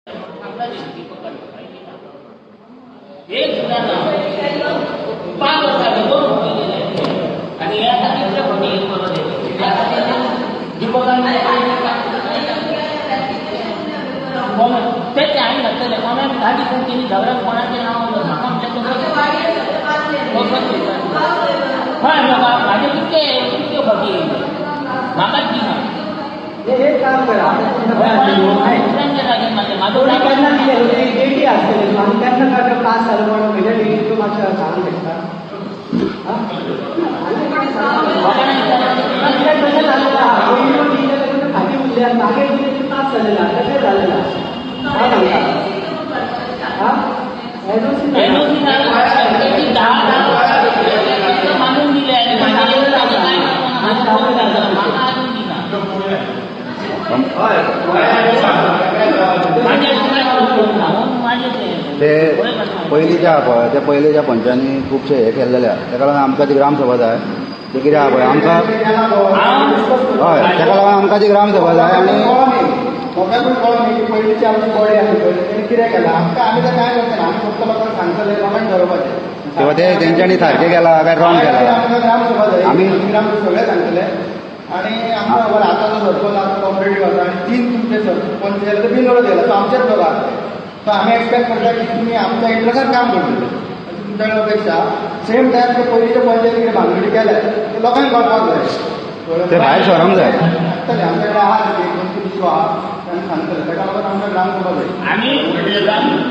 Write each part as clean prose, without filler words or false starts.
एक सुद्दां ना 5 वर्सां 2 गेले आनी हे आतां कितले फावटी हे करून दीपकान तेच हांवें घातलेलें कोणाक 10 दिसान तेणी झगड्याक कोणाचें नांव म्हाका म्हणलें हय म्हाका म्हाजे कितके कितक्यो फावटी येयल्यो म्हाकाच दिना. एक काम करा केन्ना डेटी आसतली आनी केन्ना काय पास जालो म्हणून खंयच्या डेटी तूं मातशें सांगूंक शकता? तशें जालें आहा पयलीं दिले तेन्ना फाटीं उरले आनी मागीर दिले ते पास जालें आहा तशें जालें आहा. हांव सांगता आं एनओसी मानून दिले आनी ते पयलींच्या पळय ते पयलींच्या पंचांनी खुबशे हे केल्लेले आहा तेका लागून आमकां ती ग्रामसभा जाय. ते कितें आहा पळय आमकां हय तेका लागून आमकां ती ग्रामसभा जाय. आनी लोकांकूय कळोन न्ही की पयलींची आमची बॉडी आसली पळय तेणी कितें केलां आमकां आमी तें कांय करचें ना आमी फक्त लोकांक सांगतले लोकांक ठरोवपाचें किंवा ते तेंच्यांनी सारकें केलां काय रॉंग केलां. आमकां ग्रामसभा जाय आमी ग्रामसभा सगळें सांगतले. आनी आमकां खबर आतांचो सरपंच आतां कॉपरेटीव आसा आनी 3 तुमचे सरपंच जाल्यार ते बिनविरोध गेला सो आमचेच लोक आसा सो आमी एक्सपेक्ट करता की तुमी आमच्या इंट्रस्टान काम करतले अशी तुमच्या कडेन अपेक्षा. सेम टायम ते पयलींचे पंचायती कितें भानगडी केल्या ते लोकांक कळपाक जाय ते भायर सरोंक जाय. आसतले आमच्या कडेन आहा एक 2 3 इश्यू आहा ते आमी सांगतले तेका लागून आमकां ग्रामसभा जाय. आमी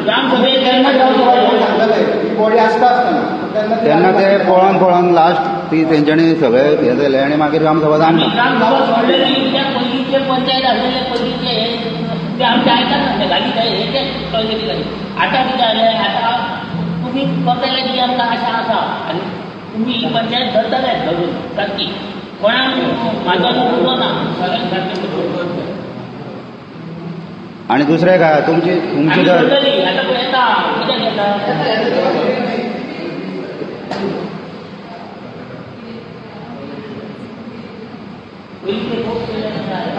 ग्रामसभेक केन्ना सांगतले ही बॉडी आसता आसतना तेन्ना ते पळोवन पळोवन लास्ट ती तेंच्यांनी सगळे हें जालें आनी मागीर ग्रामसभा जाणना. ग्रामसभा सोडले की कित्याक पयलींचे पंचायत आसलेले पयलींचे हे ते आमचे आयकत नासले घाली जाय हे ते कळ्ळें कितें आतां कितें जालें आतां तुमी करतले की आमकां आशा आसा आनी तुमी ही पंचायत धरतले धरून सारकी कोणाक म्हाजो उरलो ना सगळ्यांक सारकें. आनी दुसरें काय तुमची तुमची जर आतां पळय येता कित्याक येता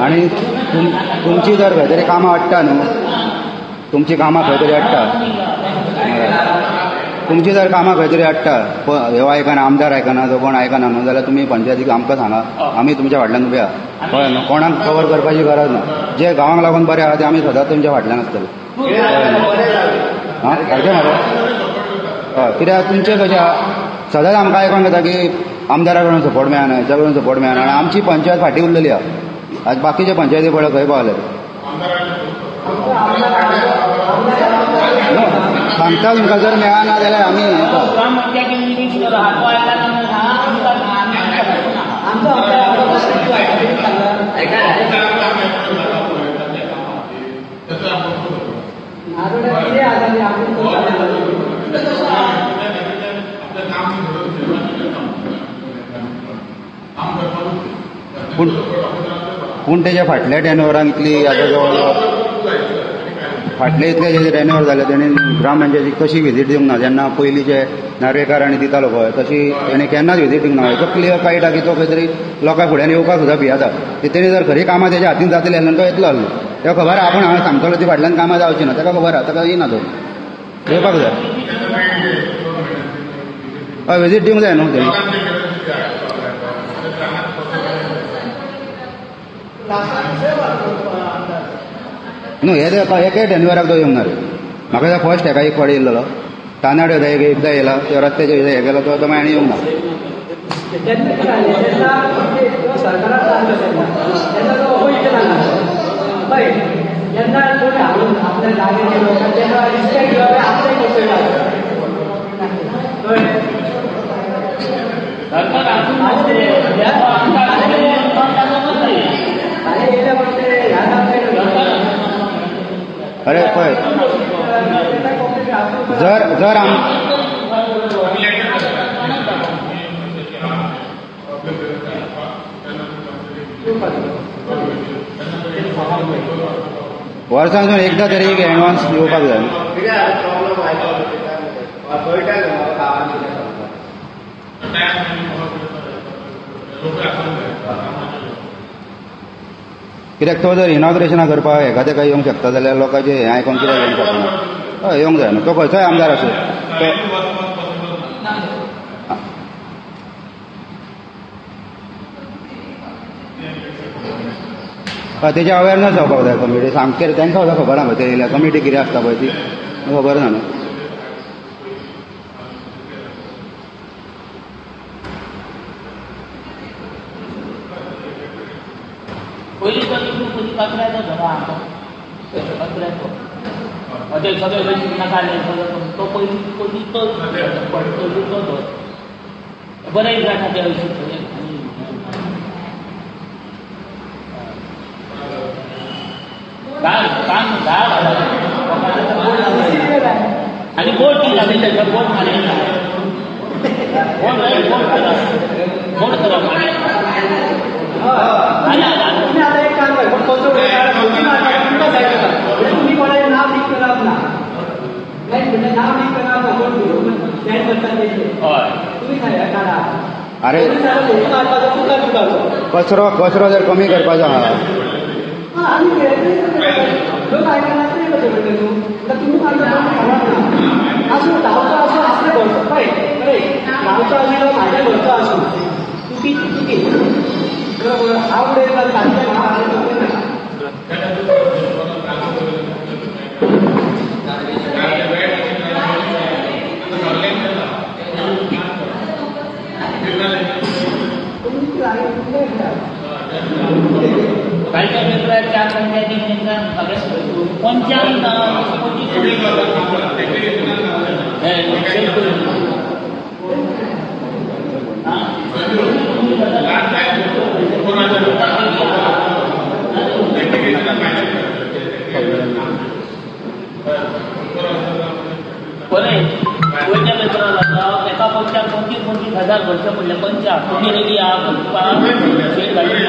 आनी तुमची जर खंय तरी कामां अडटा न्हू तुमची कामां खंय तरी अडटा तुमची जर कामां खंय तरी अडटा ह्यो आयकना आमदार आयकना जो कोण आयकना न्हू जाल्यार तुमी पंचायतीक आमकां सांगा आमी तुमच्या फाटल्यान उबे आहा. कळ्ळें न्हू कोणाक कवर करपाची गरज ना. जे गांवांक लागून बरें आहा ते आमी सदांच तुमच्या फाटल्यान आसतले. आं सारकें मरे हय कित्याक तुमचें कशें आहा सदांच आमकां आयकोंक येता की आमदारा कडून सपोर्ट मेळना हेच्या कडून सपोर्ट मेळना आनी आमची पंचायत फाटीं उरलेली आहा. आज बाकीचे पंचायती पळय खंय पावले सांगता तुमकां जर मेळना जाल्यार आमी पूण पूण तेच्या फाटल्या टेनवरान इतली आतां जवळ जवळ फाटले इतले जे टेनवर जाले तेणी ग्रामपंचायतीक कशी व्हिजीट दिवंक ना. जेन्ना पयलींचे नार्वेकार आनी दितालो पळय तशी तेणी केन्नाच व्हिजीट दिवंक ना. हेचो क्लियर कळटा की तो खंय तरी लोकां फुड्यान येवपाक सुद्दां भियेता. तेणी जर खरी कामां तेच्या हातीन जातली जाल्यार तो येतलो आसलो. तेका खबर आहा आपूण हांवें सांगतलो ती फाटल्यान कामां जावची ना तेका खबर आहा ताका येना तो येवपाक जाय. हय व्हिजीट दिवंक जाय न्हू तेणी. न्हू हे एके टेनवराक तो येवंक ना रे. म्हाका फर्स्ट हेका एक फावटी येयल्लो तानाड एकदां येयला तो रस्त्याचेर हे केलो तो मागीर आनी येवंक ना. अरे पळय जर जर आम वर्सांसून एकदां तरी एक एडवान्स येवपाक जाय. कित्याक तो जर इनॉग्रेशनां करपाक हेका तेका येवंक शकता जाल्यार लोकांचें हें आयकोन कित्याक येवंक शकना? हय, येवंक जाय न्हू. तो खंयचोय आमदार आसूं तो. हय, तेजें अवेरनस जावपाक जाय कमिटी सामकें. तांकां सुद्दां खबर ना पळय ते कमिटी कितें आसता पळय ती खबर ना न्हू. पयलीं तो पयलीं कचऱ्याचो धरो आमचो कचऱ्याचो ते सगळे नाका तो पयलीं पयलीं तो पयलीं तो धर बरें जाता ते अशी सगळें. आनी बोट ती लागली ताका बोट मारली बोट बोट करप. तुम्ही आता एक काम करा, तुम्ही कोणाचे नाव लीक करप ना, नाव लीक करप ना, कोण सेंड करतात ते तुम्ही काडा. अरे कचरो कचरो जर कमी करपाचो आहा आनी लोक आयकना कशें म्हणटा न्हू. तुमी आसूं गांवचो आसूं आसलें घरचो पळय पळय गांवचो आशिल्लो म्हाज्या घरचो आसूं चुकी चुकी बरोबर हांव उलयता तांचें हांव नाका. कालच्या पेपरार 4 पंचायती सगळे पंचांग 25 बरें वयल्या पेपरार जाता एका पंचाक 25-25 हजार भरचे पडले. पंचाक तुमी रेडी आहा भरपाक शेट घालून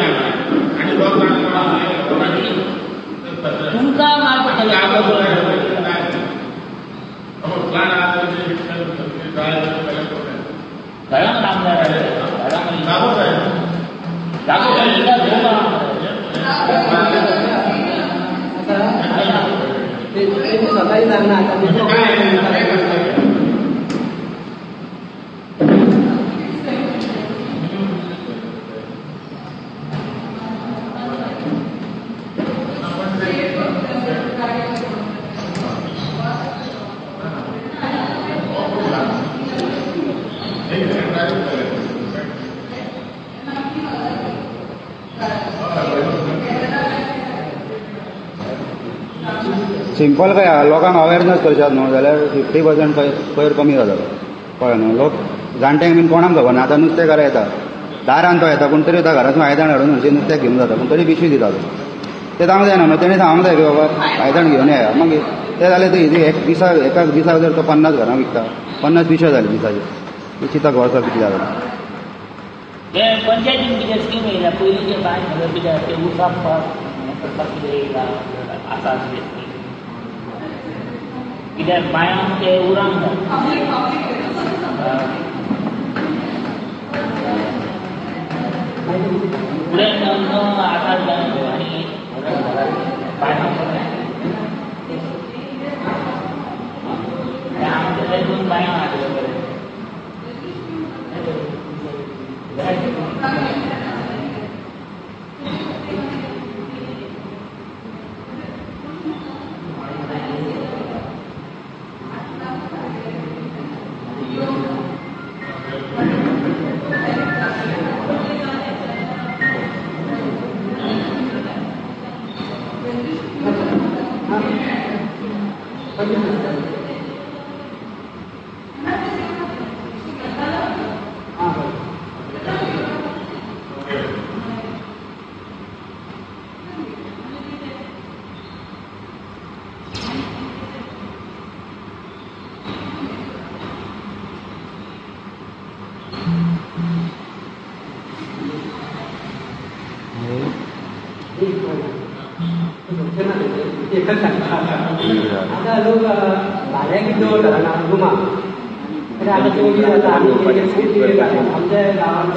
तुमकां मार पडटलें. घरांक आमदार जागो सकाळी सांगना. सिंपल काय लोकांक अवेरनस करशात न्हू जाल्यार 50% पयर कमी जाता. कळ्ळें न्हू? लोक जाणट्यांक बीन कोणाक खबर ना. आतां नुस्तेकारा येता दारान तो येता, कोण तरी येता घरासून आयदण हाडून हरशीं नुस्त्याक घेवन जाता, पूण तरी पिशवी दिता तो. ते सांगूंक जायना न्हू, तेणें सांगूंक जाय की बाबा आयदण घेवन येया. मागीर तें जालें तें इजी. एक दिसा एका दिसाक जर तो 50 घरां विकता, 50 पिशव्यो जाल्यो दिसाच्यो, ती चिंता वर्साक कितली जाता. पंचायतीन कितें स्कीम येयल्या पयलींचे कांय सगळें कितें तें उसाक करपाक कितें येयला आसा कितें कित्याक बांयांक ते उरांक जाय. फुडें आतां आनी आमचे दोन बांयां आसले बरें. आता लोक भाड्याक कितें दवरता ना रुमां, आतां चोरी जाता आमच्या गांवांत.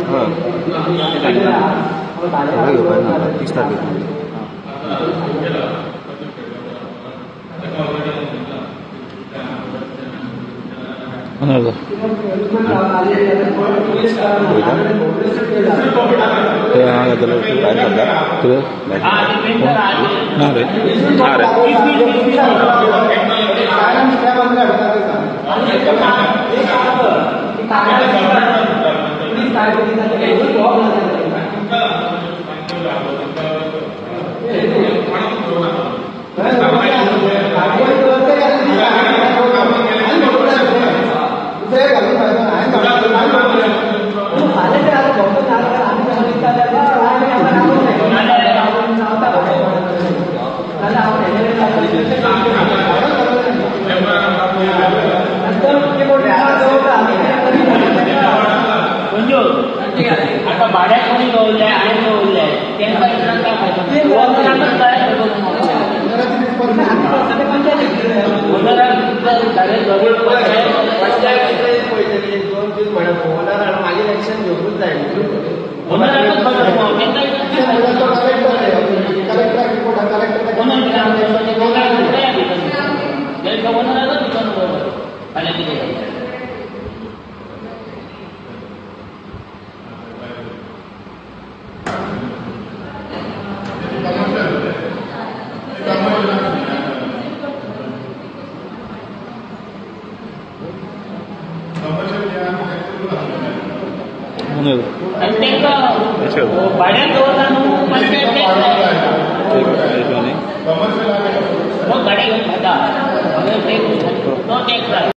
आता भाड्याक कोणी दवरले हांवें दवरले तेंकां इतल्यान काय फायदो मागीर एक्शन घेवकूच जाय. भाड्याक दवरता न्हू गाडी घेवन खाता तो टॅक्स.